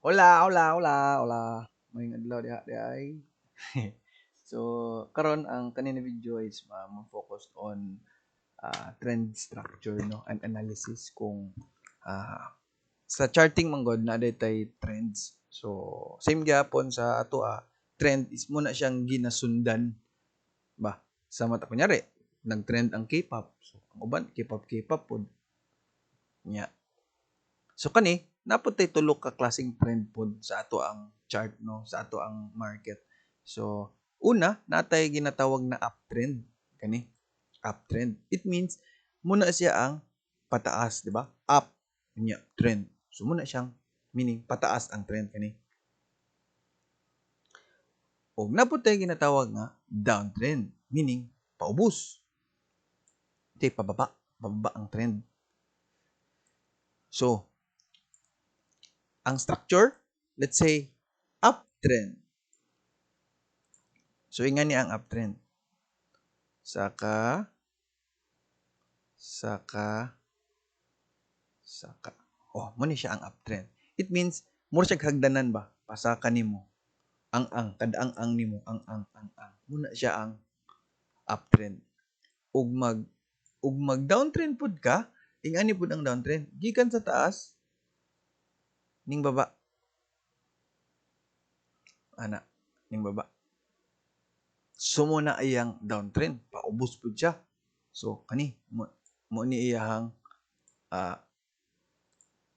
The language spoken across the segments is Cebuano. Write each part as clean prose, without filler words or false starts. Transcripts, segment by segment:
Hola, hola, hola, hola. Maayong adlaw diha diay. So, karon ang kanina video is focused on trend structure, no, and analysis kung sa charting man gud naa tay trends. So, same gyapon sa ato, trend is muna siyang ginasundan ba sa mata, kunyari nag-trend ang K-pop. So, ang uban K-pop, K-pop pod. Nya. So kani naa pod tay tulo ka klaseng trend pod sa ato ang chart, no, sa ato ang market. So una, natay ginatawag na uptrend kani. Uptrend. It means muna siya ang pataas, di ba? Up nya trend. So muna siyang meaning pataas ang trend kani. Og naa pod tay ginatawag nga downtrend, meaning paubos. Di pababa, pababa ang trend. So, ang structure, let's say, uptrend. So, ingani ang uptrend. Saka, saka, saka. Oh, mo ni siya ang uptrend. It means, mura siya hagdanan ba? Pasaka nimo. Ang, kada ang nimo, ang. Muna siya ang uptrend. Ug mag downtrend pud ka, ingani pud ang downtrend. Gikan sa taas, ning baba. Ana, ning baba. So mo na iyang downtrend, paubos pud siya. So kani mo ni iyahang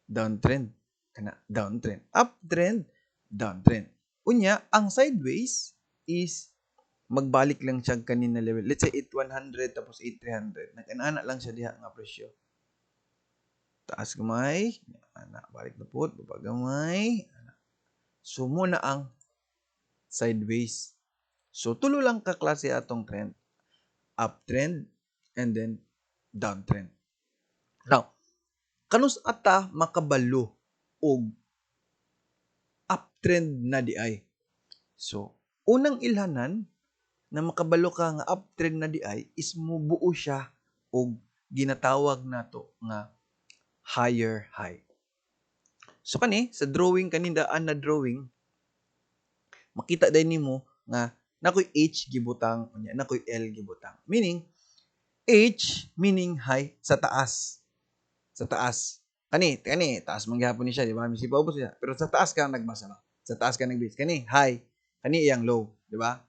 downtrend, kana downtrend, uptrend, downtrend. Unya ang sideways is magbalik lang siya kanina level. Let's say 8100 tapos 8300. Nag-ana lang siya diha nga presyo. Taas gamay, ana, balik na pod, baba gamay. Ana. So mo na ang sideways. So tulo lang ka klase atong trend. Uptrend and then downtrend. Now, kanus ata makabalo og uptrend na di ay? So, unang ilhanan na makabalo ka nga uptrend na di ay is mubuo siya og ginatawag nato nga higher high. So kani sa drawing, kanin daan na drawing, makita day nimo nga nakoy H gibutang, unya nakoy L gibutang. Meaning H meaning high, sa taas. Sa taas. Kani, kani taas man gihapon ni siya, di ba? Misi paubos siya. Pero sa taas ka nagbasa ba? Sa taas ka nagbase. Kani high, kani iyang low, di ba?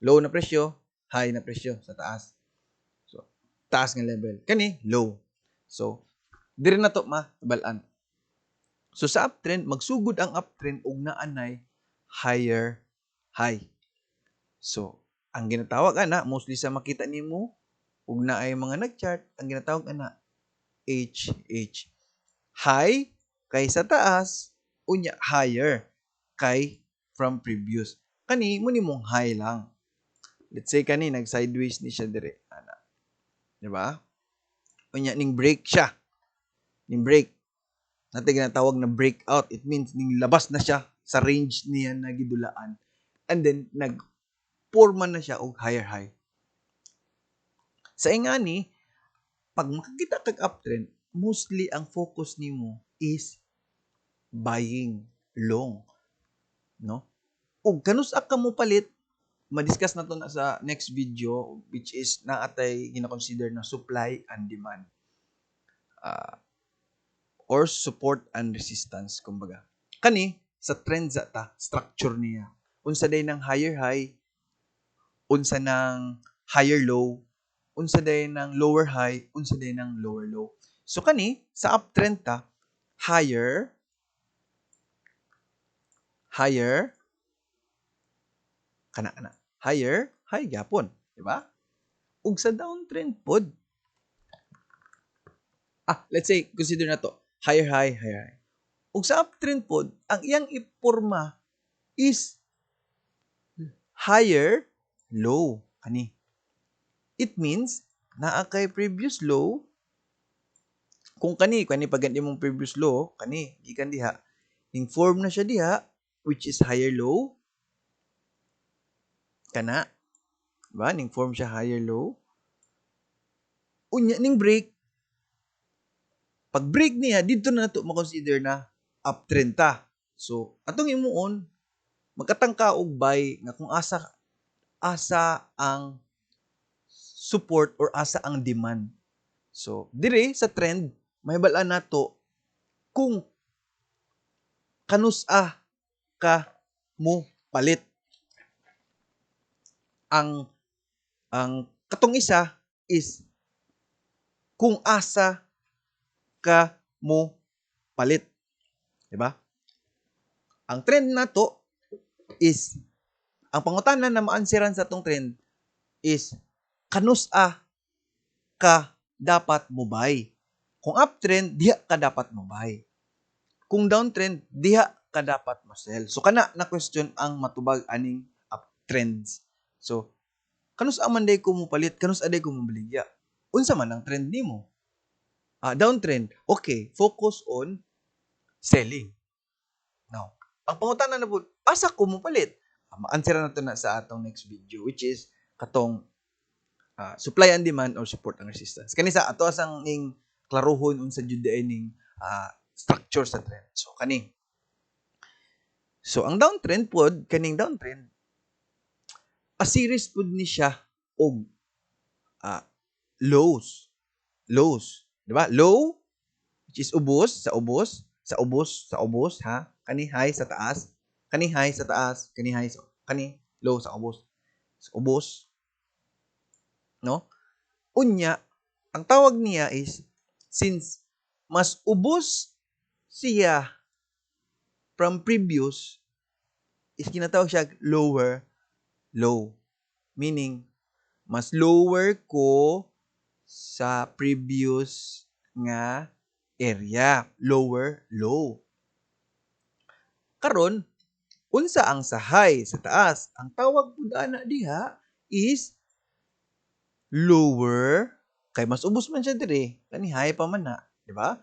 Low na presyo, high na presyo sa taas. So, taas nga level. Kani low. So, diri na to mabalaan. So sa uptrend, magsugod ang uptrend og naanay higher high. So, ang ginatawag ana mostly sa makita nimo ug naay mga nag-chart, ang ginatawag ana HH. High kay sa taas, unya higher kay from previous. Kani mo nimong high lang. Let's say kani nag sideways ni siya dire ana. Di ba? Unya ning break siya. Ning break. Natin ginatawag na breakout. It means ning labas na siya sa range niya na gidulaan. And then nag forma na siya og higher high. Sa ingani, pag makakita kag uptrend, mostly ang focus nimo is buying long, no? Ug kanus-a ka mo palit, ma-discuss na to na sa next video, which is naatay gina-consider na supply and demand. Or support and resistance kumbaga. Kani sa trend sa ta, structure niya. Unsa day ng higher high, unsa ng higher low, unsa day ng lower high, unsa day ng lower low. So kani sa uptrend ta, higher, higher, kana kana higher high gyapon, di ba? Ug sa downtrend pod, let's say consider na to higher high, higher high. Ug sa uptrend pod, ang iyang iporma is higher low kani. It means naa kay previous low. Kung kani kani pag mong previous low kani gikan diha, ning form na siya diha, which is higher low kana ba, ning form siya higher low. Unya ning break. Pag break niya didto na nato ma-consider na uptrend ta. So, atong himuon, magkatang ka og buy nga kung asa asa ang support or asa ang demand. So, dire sa trend, mahibal-an nato kung kanus-a ka mo palit. Ang katong isa is kung asa ka mo palit. Diba? Ang trend nato is ang pangutana na ma-answeran sa atong trend is kanus-a ka dapat mo buy. Kung uptrend, diha ka dapat mo buy. Kung downtrend, diha ka dapat mo sell. So kana na question ang matubag aning uptrends. So kanus-a man day ko mo palit, kanus-a day ko mo baligya? Unsa man ang trend nimo? Downtrend. Okay, focus on selling. Now, ang pangutana na po, asa ko mo palit? Ma-answer na to na sa atong next video, which is katong supply and demand or support and resistance. Kani sa ato asang ning klarohon unsa jud diay ning structure sa trend. So kani. So ang downtrend pod, kaning downtrend, a series pod ni siya og lows. Lows, di ba? Low, which is ubos, sa ubos, sa ubos, sa ubos, ha? Kani high sa taas, kani high sa taas, kani high sa kani low sa ubos. Sa ubos. No? Unya, ang tawag niya is since mas ubos siya from previous is ginatawag siya lower low. Meaning, mas lower ko sa previous nga area. Lower low. Karon, unsa ang sa high, sa taas? Ang tawag pud ana diha is lower, kay mas ubos man siya diri, kani high pa man na, di ba?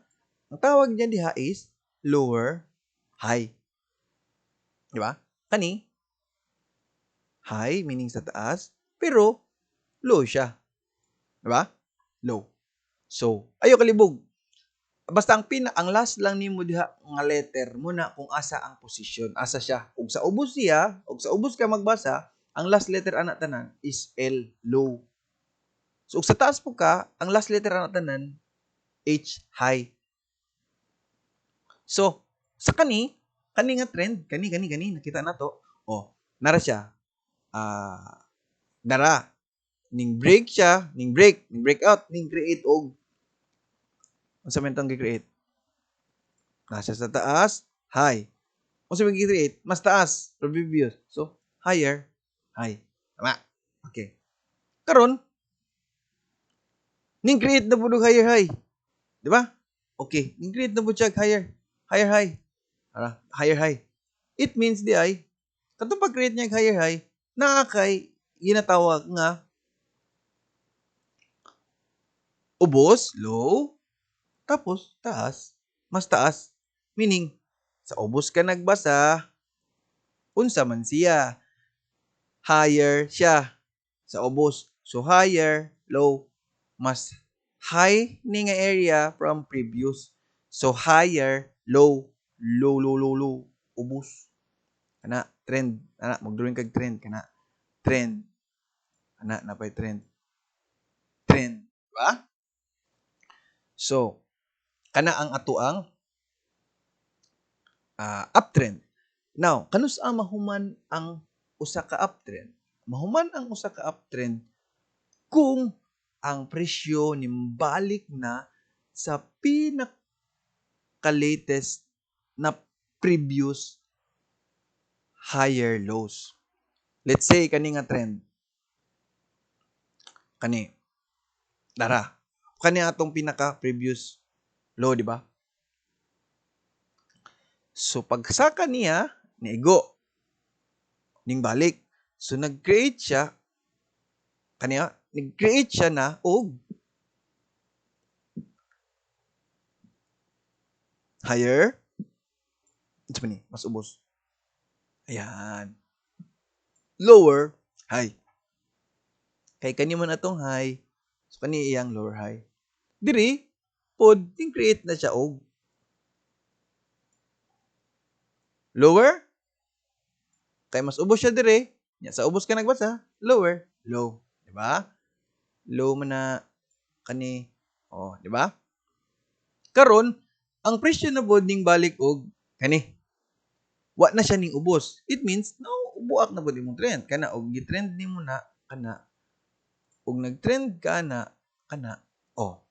Ang tawag niya diha is lower high. Di ba? Kani high meaning sa taas, pero low siya. Di ba? Low. So, ayo kalibog. Basta ang last lang nimo diha nga letter muna kung asa ang position, asa siya. Ug sa ubos siya, ug sa ubos ka magbasa, ang last letter ana tanan is L, low. So ug sa taas po ka, ang last letter ana tanan H, high. So, sa kani, kani nga trend, kani kani kani nakita na to. Oh, nara siya. Nara ning break siya, ning break, ning breakout, ning create og unsa man tong gi-create? Nasa sa taas, high. Unsa man gi-create? Mas taas, previous. So, higher, high. Tama? Okay. Karon, ning create na pud og higher high. Di ba? Okay, ning create na pud siya higher, higher high. Ara, higher high. It means di ay katong pag-create niya higher high, naa kay ginatawag nga ubos, low, tapos taas, mas taas. Meaning, sa ubos ka nagbasa, unsa man siya? Higher siya sa ubos. So higher, low, mas high ni nga area from previous. So higher, low, low, low, low, low, ubos. Kana trend, ana mag-drawing kag trend kana. Trend. Ana napay trend. Trend, ba? So, kana ang atoang uptrend. Now, kanus-a mahuman ang usa ka uptrend? Mahuman ang usa ka uptrend kung ang presyo nimbalik na sa pinaka-latest na previous higher lows. Let's say kani nga trend. Kani. Dara. Kani atong pinaka previous low, di ba? So pagsaka niya, niigo ning balik. So nag-create siya kaniya, nag-create siya na og higher, unsa man ni? Mas ubos. Ayan. Lower high. Kay kani man atong high, so kani iyang lower high. Diri pod ning create na siya og Lower kay mas ubos siya dire, nya sa ubos ka nagbasa, lower low, di ba? Low man na kani. Oh, di ba? Karon, ang presyo na pod ning balik og kani. Wa na siya ning ubos. It means no buak na pod imong trend. Kana og gitrend nimo na kana og nagtrend ka na kana, oh.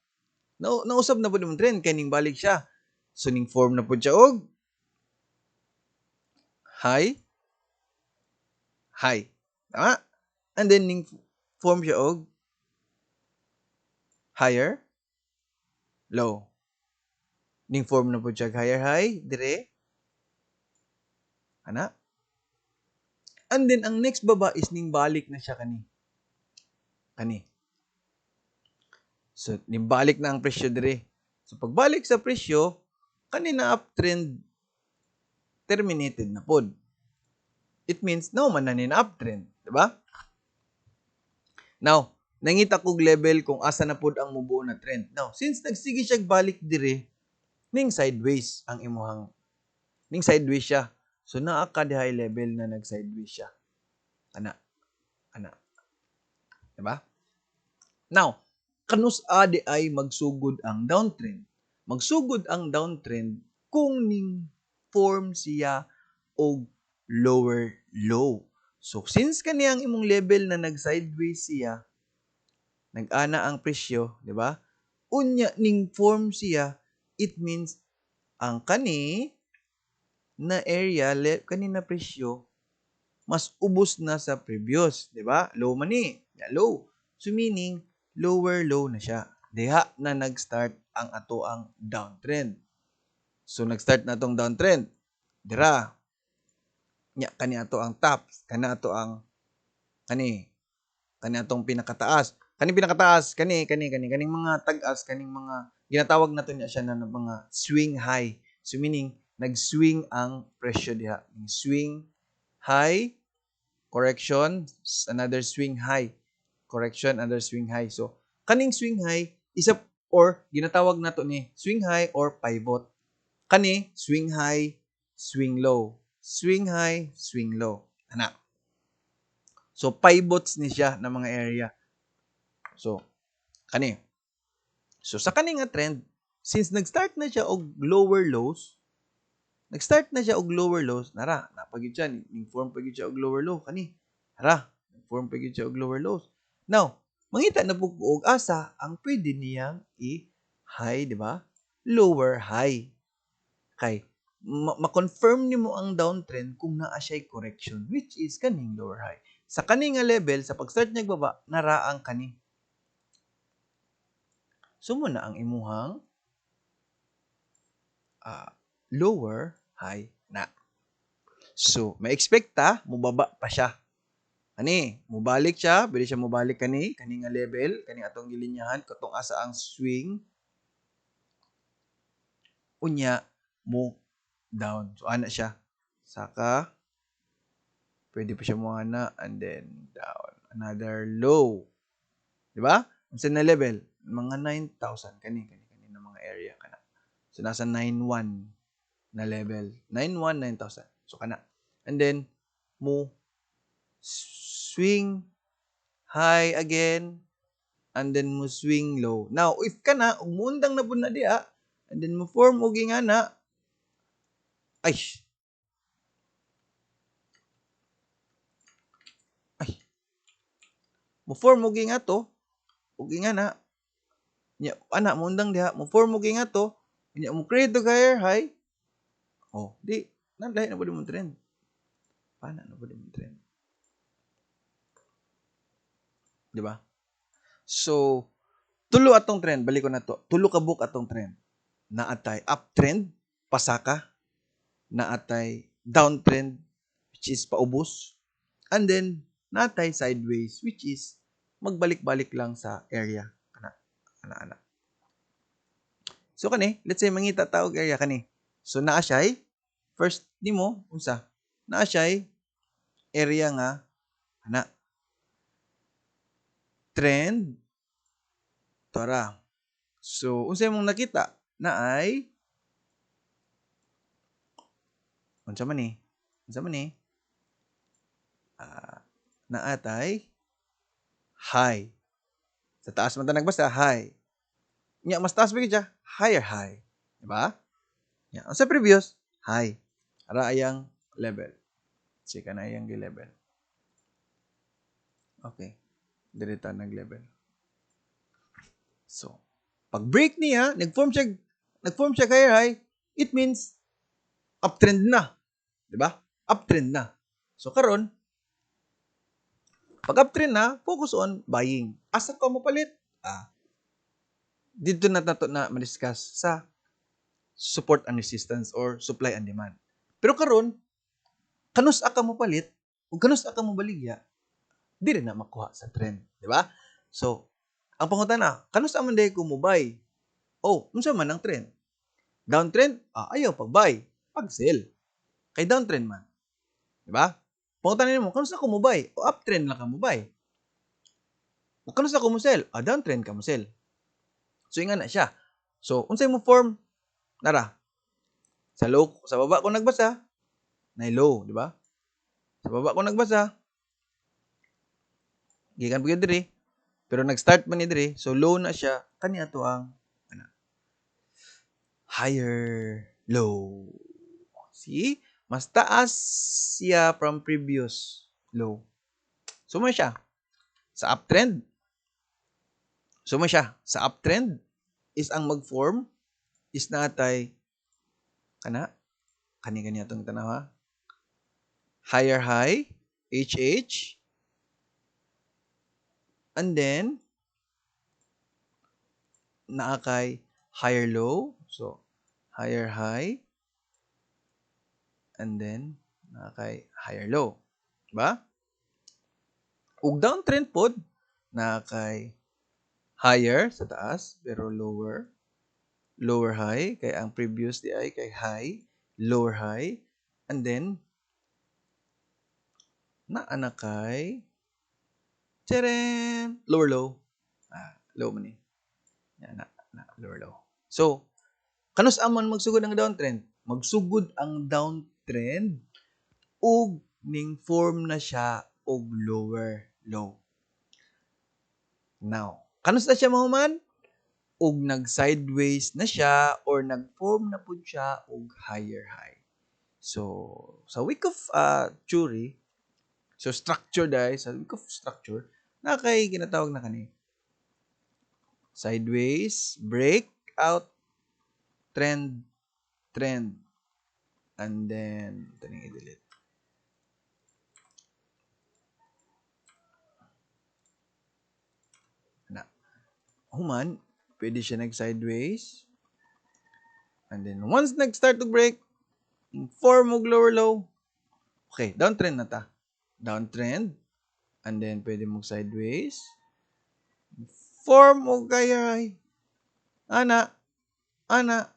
No, nausab na pod imong trend kay ning balik siya. So ning form na pod siya og high high. Tama? And then ning form siya og higher low. Ning form na pod siya og higher high dire. Ana. And then ang next baba is ning balik na siya kani. Kani. So ning balik na ang presyo dire. So pagbalik sa presyo, kani na uptrend terminated na pod. It means no man na ni na uptrend, di ba? Now, nangita kog level kung asa na pod ang mubuo na trend. Now, since nagsige siya balik dire, ning sideways ang imuhang ning sideways siya. So naa ka dihay level na nag sideways siya. Ana. Ana. Di ba? Now, kanus-a di ay magsugod ang downtrend? Magsugod ang downtrend kung ning form siya og lower low. So, since kani ang imong level na nag-sideways siya, nag-ana ang presyo, di ba? Unya ning form siya, it means ang kani na area, kani na presyo, mas ubos na sa previous, di ba? Low man ni, ya, low. So meaning, lower low na siya. Diha na nag-start ang ato ang downtrend. So nag-start na tong downtrend. Dira. Nya kani ato ang top, kani ato ang kani kani atong pinakataas. Kani pinakataas, kani kani kani kaning mga tag-as, kaning mga ginatawag nato niya siya na mga swing high. So meaning nag-swing ang presyo diha. Swing high, correction, another swing high, correction, another swing high. So kaning swing high isa or ginatawag nato ni swing high or pivot. Kani swing high, swing low, swing high, swing low. Ana. So pivots ni siya na mga area. So kani. So sa kani nga trend, since nag-start na siya og lower lows, nag-start na siya og lower lows, nara, napagid siya, ning form pa gyud siya og lower low kani. Nara, form pa gyud siya og lower lows. Now, mangita na pud ko og asa ang pwede niyang i-high, di ba? Lower high. Kay ma-confirm nimo ang downtrend kung naa siya'y correction, which is kaning lower high. Sa kani nga level, sa pag-start niya baba, nara ang kani. So mo na ang imuhang lower high na. So, may expect ta, mubaba pa siya. Ani, mubalik siya, pwede siya mubalik kani, kani nga level, kani atong gilinyahan, katong asa ang swing. Unya, mo down. So, ana siya. Saka, pwede pa siya mo ana, and then down. Another low. Di ba? Unsa na level? Mga 9,000. Kani, kani, kani na mga area kana. So, nasa 9,1 na level. 9,1, 9,000. So, kana. And then, mo swing high again, and then mo swing low. Now, if kana, umuundang na pud na diha, and then mo form og ingana, ay, ay, mo form og ingato, og ingana, nya, ana, muundang diha, mo form og ingato, nya, mo create og higher high, oh, di, nalahi na pud imong trend. Paano na pud imong trend? Di ba? So, tulo atong trend, balik ko na to. Tulo ka book atong trend. Naatay uptrend, pasaka. Naatay downtrend, which is paubos. And then, naatay sideways, which is magbalik-balik lang sa area. Ana, ana, ana. So, kani, let's say, mangita ta og area kani. So, naa siya'y, first nimo, unsa? Naa siya'y area nga, ana. Trend, tara. So, unsa imong nakita? Na ay Unsa man ni? Unsa man ni? Naa tay high. Sa taas man ta nagbasa, high. Nya mas taas pa gyud siya, higher high. Di ba? Nya, sa previous, high. Ara ayang level. Sige na iyang gi-level. Okay. Diri ta nag-level. So, pag break niya, nag-form siya higher high, it means uptrend na. Di ba? Uptrend na. So karon, pag uptrend na, focus on buying. Asa ka mo palit? Dito na nato na ma-discuss sa support and resistance or supply and demand. Pero karon, kanus ka mo palit ug kanus ka mo baligya, diri na makuha sa trend, di ba? So, ang pangutana, kanus man diay ko mo buy? Oh, unsa man ang trend? Downtrend? Ayaw pag-buy, pag-sell. Kay downtrend man. Di ba? Pangutana nimo, kanus ako mo buy? O uptrend lang ka mo buy. O kanus ako mo sell? Downtrend ka mo sell. So inga na siya. So unsay mo form? Nara. Sa low, sa baba ko nagbasa, na low, di ba? Sa baba ko nagbasa, gikan pa gyud diri, pero nag-start man ni diri, so low na siya, kani ato ang ana, higher low. See? Mas taas siya from previous low. So mo siya sa uptrend. So mo siya sa uptrend is ang mag-form is natay kana kani kani atong tanaw ha. Higher high, HH, and then naa kay higher low. So higher high and then naa kay higher low. Ba? Ug downtrend pod naa kay higher sa taas pero lower, lower high kay ang previous di ay kay high, lower high, and then naa na kay teren, lower low. Low man ni. Yan, na, lower low. So, kanus man magsugod ang downtrend? Magsugod ang downtrend ug ning form na siya og lower low. Now, kanus na siya mahuman? Ug nag-sideways na siya or nag-form na pud siya og higher high. So, sa Wyckoff theory, so structure dai, sa Wyckoff structure, na kay ginatawag na kani. Sideways, break out, trend, trend, and then, ito i-delete. Na. Human, pwede siya nag-sideways. And then, once nag-start to break, form og lower low. Okay, downtrend na ta. Downtrend. And then, pwede mong sideways. Form og higher high. Ana. Ana.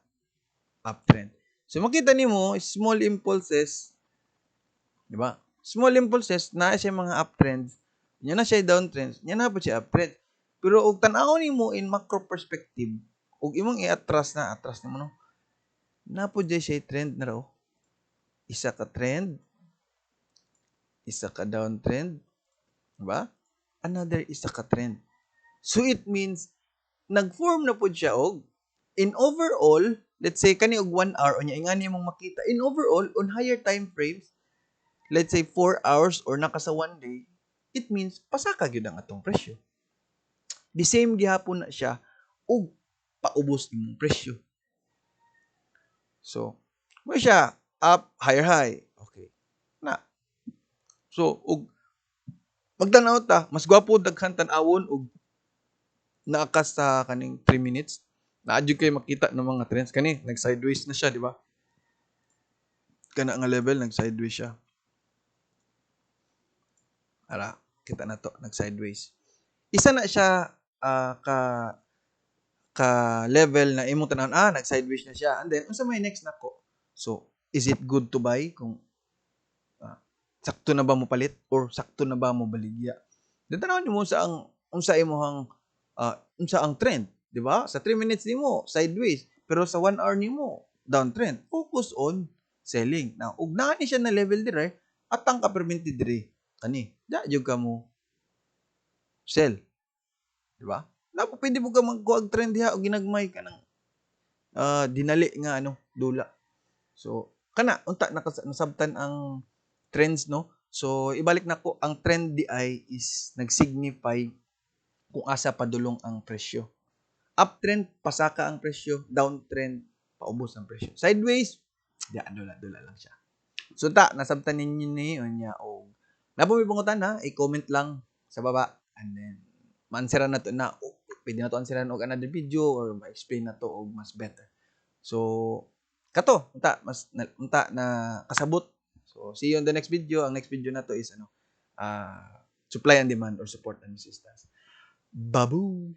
Uptrend. So, makita nimo small impulses. Di ba? Small impulses, na siya mga uptrends. Nya na siya downtrends. Nya na po siya uptrend. Pero, og tan-awon nimo in macro perspective, og imong i-atras na, atras nimo, no? Na po siya trend na raw. Isa ka trend, isa ka downtrend, diba? Another isa ka trend. So it means nag-form na pud siya og in overall, let's say kani og 1 hour unya ingani imong makita in overall on higher time frames, let's say 4 hours or naka sa 1 day, it means pasaka gyud ang atong presyo. The same gihapon na siya og paubos imong presyo. So, mo siya up, higher high. Okay. Na. So, og magtan-aw ta, mas gwapo daghan tan-awon og naa ka sa kaning 3 minutes. Naa jud kay makita ng mga trends kani, nag-sideways na siya, di ba? Kana nga level nag-sideways siya. Ara, kita na to, nag-sideways. Isa na siya ka level na imong tan-awon, nag-sideways na siya. And then unsa may next nako? So, is it good to buy kung sakto na ba mo palit or sakto na ba mo baligya? Then tan-awon nimo sa ang unsa imong unsa ang trend, di ba? Sa 3 minutes nimo sideways, pero sa 1 hour nimo downtrend. Focus on Selling. Now, ug naa ni siya na level dire, atang ka perminti dire. Kani, da jud ka mo sell. Di ba? Na pwede mo ka magkuha trend diha og ginagmay ka ng dinali nga ano, dula. So, kana unta nasabtan ang trends, no? So, ibalik nako, ang trend di ay is nagsignify kung asa padulong ang presyo. Uptrend, pasaka ang presyo. Downtrend, paubos ang presyo. Sideways, di dula dula lang siya. So ta, nasabtan ninyo ni unya og naa po may pangutana, i-comment lang sa baba and then ma-answeran nato na o, pwede na to answeran og another video or ma-explain na to og mas better. So kato, unta mas na, unta na kasabot. So see you on the next video. Ang next video na to is ano, supply and demand or support and resistance. Babu.